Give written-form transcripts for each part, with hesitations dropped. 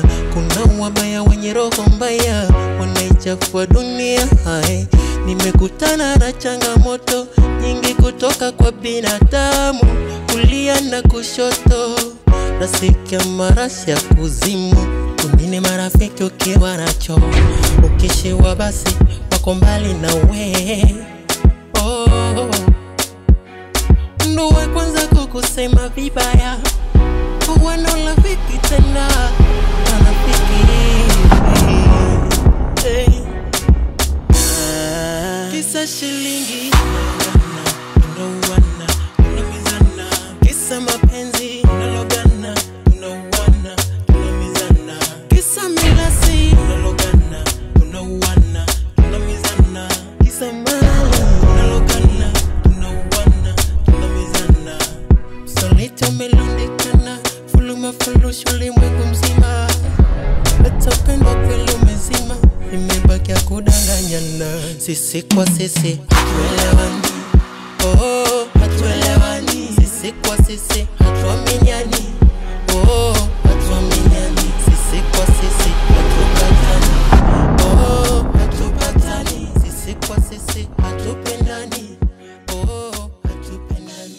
maana kuna wabaya wenye roho mbaya wanaichafua dunia. Hai, nimekutana na changamoto nyingi kutoka kwa binadamu, kulia na kushoto, nasikia marashi ya kuzimu. Kunini marafiki ukiwa nacho, ukishiwa basi wako mbali na we. Oh, ndo wa kwanza kukusema vibaya, wana rafiki tena marafiki. Hey. Kisa shilingi tunauana, tunamizana. Kisa mapenzi tunalogana, tunauana, tunamizana. Kisa milasi tunalogana, tunauana, tunamizana. Kisa mali tunalogana, tunauana, tunamizana. Solita umelundikana, fuluma fulushu ulimwengu mzima. Hata upendo kweli umezima, imebakia kudanganyana. Sisi kwa sisi hatuelewani, oh hatuelewani. Sisi kwa sisi hatuaminiani, oh hatuaminiani. Sisi kwa sisi hatupatani, oh hatupatani. Sisi kwa sisi hatupendani, oh hatupendani.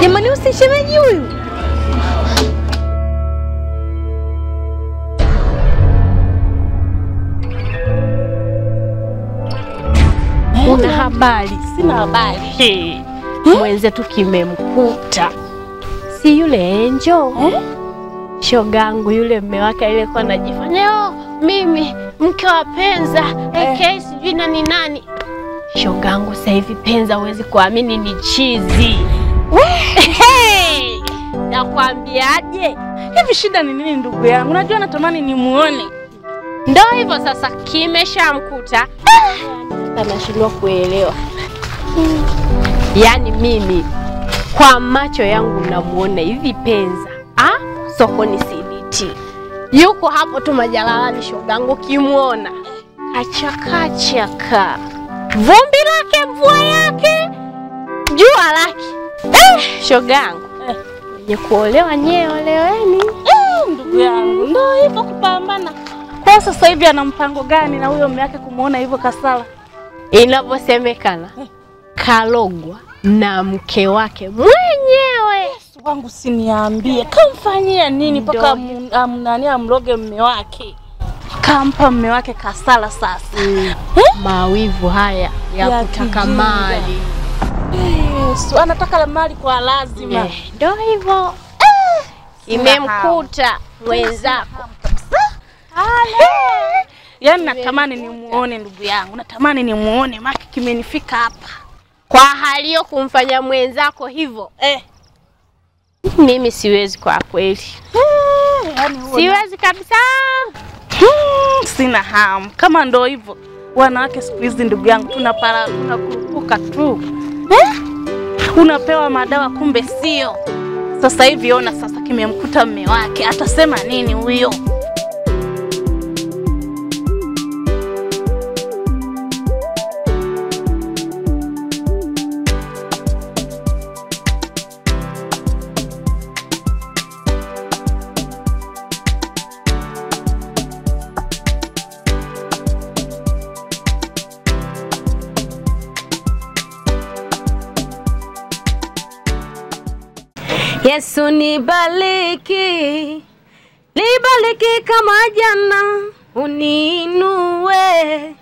Jamani, usishemeji huyu. Una habari? Sina habari. Mwenzetu kimemkuta. Si yule Angel? Shogangu yule mume wake aliyekuwa anajifanya, oh, mimi mke wa Penza, AK sijui nani nani. Shogangu sasa hivi Penza huwezi kuamini ni chizi. Hey! Nakwambiaje? Hivi shida ni nini ndugu yangu? Unajua natamani nimuone. Ndio hivyo sasa kimeshamkuta. Anashindwa kuelewa. Yaani mimi kwa macho yangu namuona hivi Penza. Ah, sokoni CDT. Yuko hapo tu majalalani shogangu kimuona. Kachakachaka. Vumbi lake, mvua yake, jua lake. Shogangu. Wenye kuolewa nyewe oleweni. Ndugu yangu, ndio hivyo kupambana. Kwa sasa hivi ana mpango gani na huyo mume wake kumuona hivyo kasala? Inavyosemekana kalogwa na mke wake mwenyewe. Yesu wangu, siniambie. Kamfanyia nini mpaka nani amloge mume wake? Kampa mume wake kasala sasa. Mawivu haya ya kutaka mali. Yesu, anataka mali kwa lazima. Ndio hivyo. Imemkuta mwenzako. Yaani natamani nimuone ndugu yangu, natamani nimuone maki kimenifika hapa. Kwa hali hiyo kumfanya mwenzako hivyo. Mimi siwezi kwa kweli. Yaani siwezi kabisa. Sina hamu. Kama ndio hivyo. Wanawake siku hizi ndugu yangu tunapara tunakurupuka tu. Unapewa madawa kumbe sio. Sasa hivi ona sasa kimemkuta mume wake, atasema nini huyo? Yesu nibariki, nibariki kama jana, uniinue,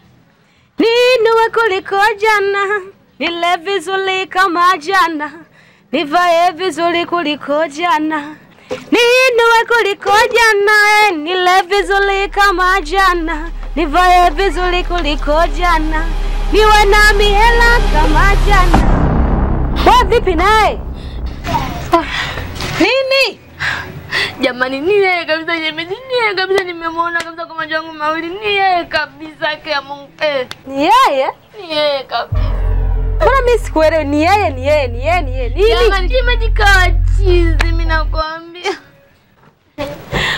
niinue kuliko jana, nile vizuri kama jana, nivae vizuri kuliko jana, niinue kuliko jana, nile vizuri kama jana, nivae vizuri kuliko jana, niwe na mihela kama jana. Wewe vipi naye? Nini? Jamani, ni yeye kabisa shemeji, ni yeye kabisa, nimemwona kabisa kwa macho yangu mawili, ni yeye kabisa kwa Mungu. Ni yeye? Ni yeye kabisa. Mbona mimi sikuelewi? Ni yeye, ni yeye, ni yeye, ni yeye. Nini? Jamani, shemeji kawa chizi, mimi nakwambia.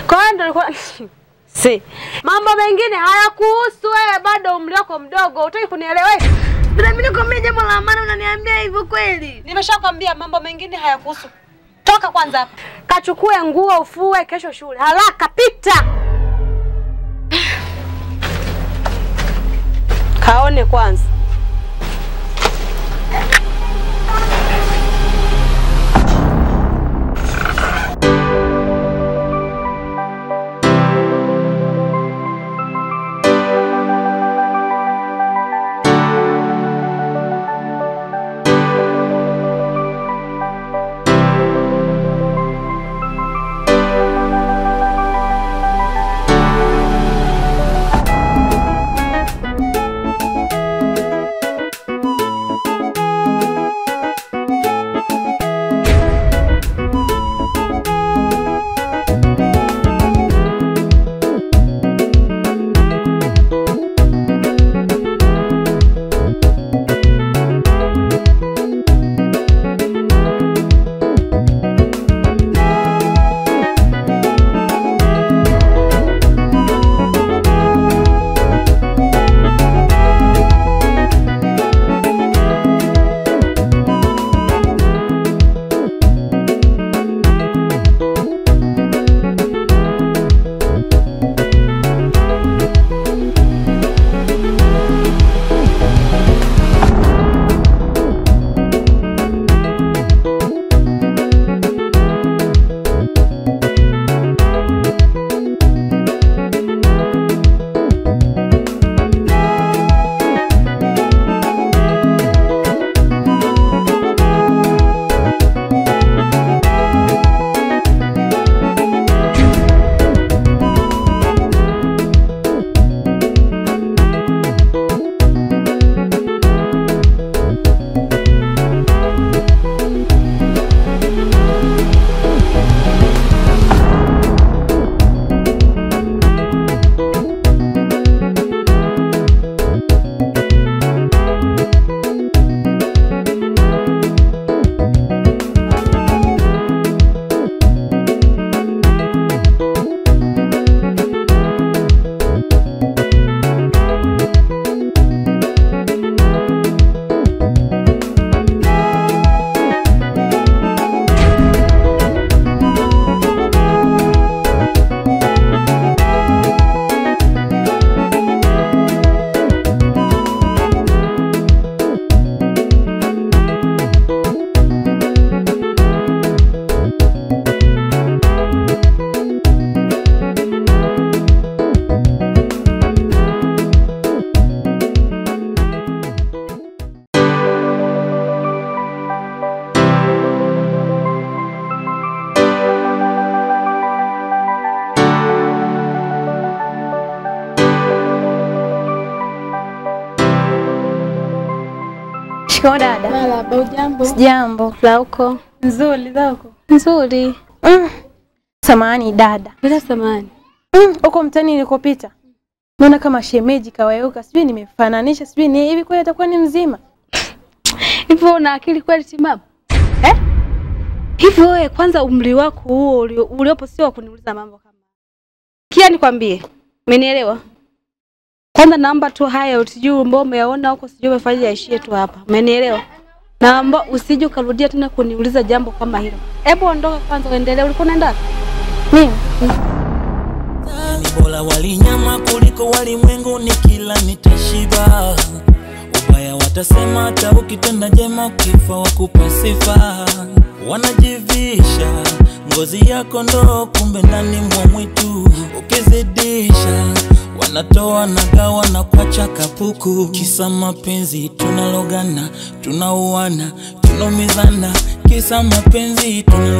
Kwa hiyo ndio alikuwa si. Mambo mengine hayakuhusu wewe, bado umri wako mdogo, hutaki kunielewesha. Bila mimi nikwambia jambo la maana unaniambia hivyo kweli? Nimeshakwambia mambo mengine hayakuhusu. Toka kwanza hapa. Kachukue nguo ufue kesho shule. Haraka pita. Kaone kwanza. Shikamoo dada. Marhaba, hujambo? Sijambo. Za huko? Nzuri, za huko? Nzuri. Samahani dada. Bila samahani. Huko mtaani nilikopita naona kama shemeji kaweuka, sijui nimefananisha, sijui ni hivi kweli atakuwa ni mzima. Hivyo una akili kweli timamu? Eh? Hivyo wewe kwanza umri wako huo uliopo sio kuniuliza mambo kama. Kia nikwambie. Umenielewa? Kwanza naomba tu haya usijui mbona umeona huko sijui umefanya yaishie tu hapa. Umenielewa? Naomba usije ukarudia tena kuniuliza jambo kama hilo. Hebu ondoka kwanza uendelee. Ulikuwa unaenda? Mimi. Ni bora walinyama kuliko walimwengu, ni kila nitashiba. Ubaya watasema hata ukitenda jema, kifa wakupa sifa. Wanajivisha ngozi yako ndo kumbe ndani mwa mwitu. Ukizidisha wanatoa na gawa na kuacha kapuku. Kisa mapenzi tunalogana, tunauana, tunaumizana. Kisa mapenzi tunalo